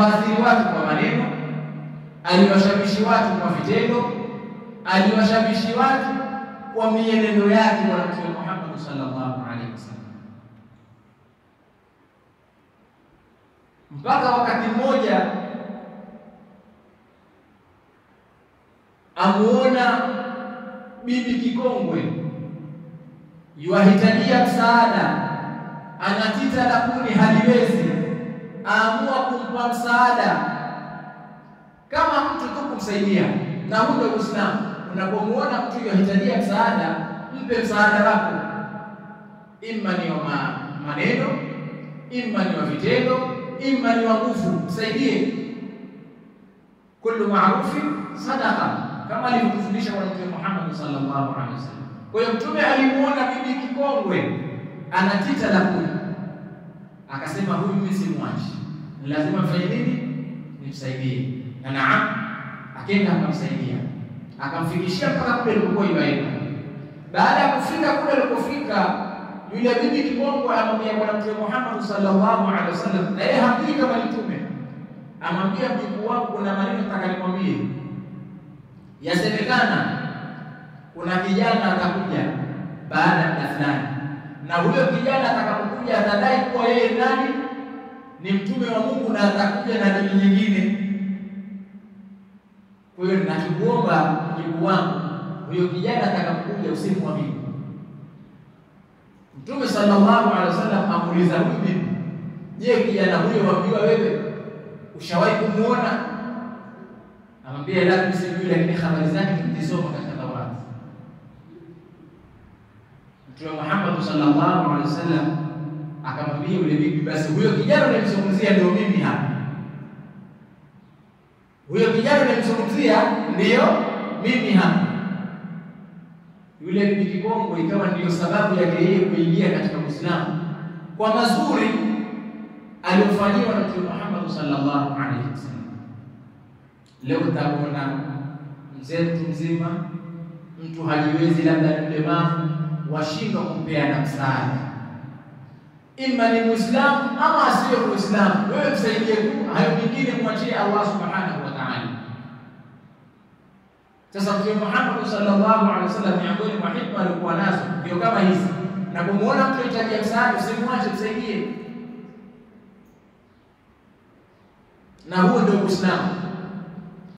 Aliwaathiri watu kwa maneno, aliwashawishi watu kwa vitendo, aliwashawishi watu kwa mienendo yake Bwana Mtume Muhammad sallallahu alaihi wasallam. Mpaka wakati mmoja amuona bibi kikongwe yuahitajia msaada, anatita la kuni haliwezi, aamua kumpa msaada kama mtu tu kumsaidia. Na huo ndio Uislamu. Unapomuona mtu yuahitajia msaada, mpe msaada wako, imma ni wa maneno, imma ni wa vitendo, imma ni wa nguvu, msaidie. Kullu ma'rufin sadaqa, kama alivyotufundisha Bwana Mtume Muhammad sallallahu alaihi wasallam. Kwa hiyo Mtume alimuona bibi kikongwe anatita la kuni, akasema huyu mimi simwachi, lazima mfanye nini? Nimsaidie. Na naam, akaenda akamsaidia, akamfikishia mpaka kule alipokuwa yuaenda. Baada ya kufika kule alipofika, yule bibi kikongwe amwambia Bwana Mtume Muhammad sallallahu alaihi wasallam, na yeye hamjui kama ni Mtume, amwambia mjukuu wangu, kuna maneno nataka nikwambie. Yasemekana kuna kijana atakuja baada ya muda fulani, na huyo kijana atakapokuja atadai kuwa yeye nani? Ni mtume wa Mungu, na atakuja na dini nyingine. Kwa hiyo ninachokuomba mjukuu wangu, huyo kijana atakapokuja usimwamini. Mtume sallallahu alaihi wasallam amuuliza huyu bibi, je, kijana huyo wamjua wewe? Ushawahi kumuona? Amwambia la, sijui, lakini habari zake tulizisoma katika Taurati. Mtume Muhammad sallallahu alaihi wasallam akamwambia yule bibi, basi huyo kijana unayemzungumzia ndio mimi hapa. Huyo kijana unayemzungumzia ndio mimi hapa. Yule bibi kikongwe ikawa ndiyo sababu yake yeye kuingia katika Uislamu kwa mazuri aliyofanyiwa na Mtume Muhammad sallallahu alaihi wasallam. Leo utaona mzee mtu mzima, mtu hajiwezi, labda ni mlemavu, washindwa kumpeana msaada, imma ni Muislamu ama asiye Muislamu, wewe msaidie tu, hayo mengine mwachie Allah subhanahu wa ta'ala. Sasa Mtume Muhammad sallallahu alaihi wasallam miongoni mwa hikma alikuwa nazo ndio kama hizi, na kumuona mtu anahitaji msaada usimwache, msaidie. Na huo ndio Uislamu.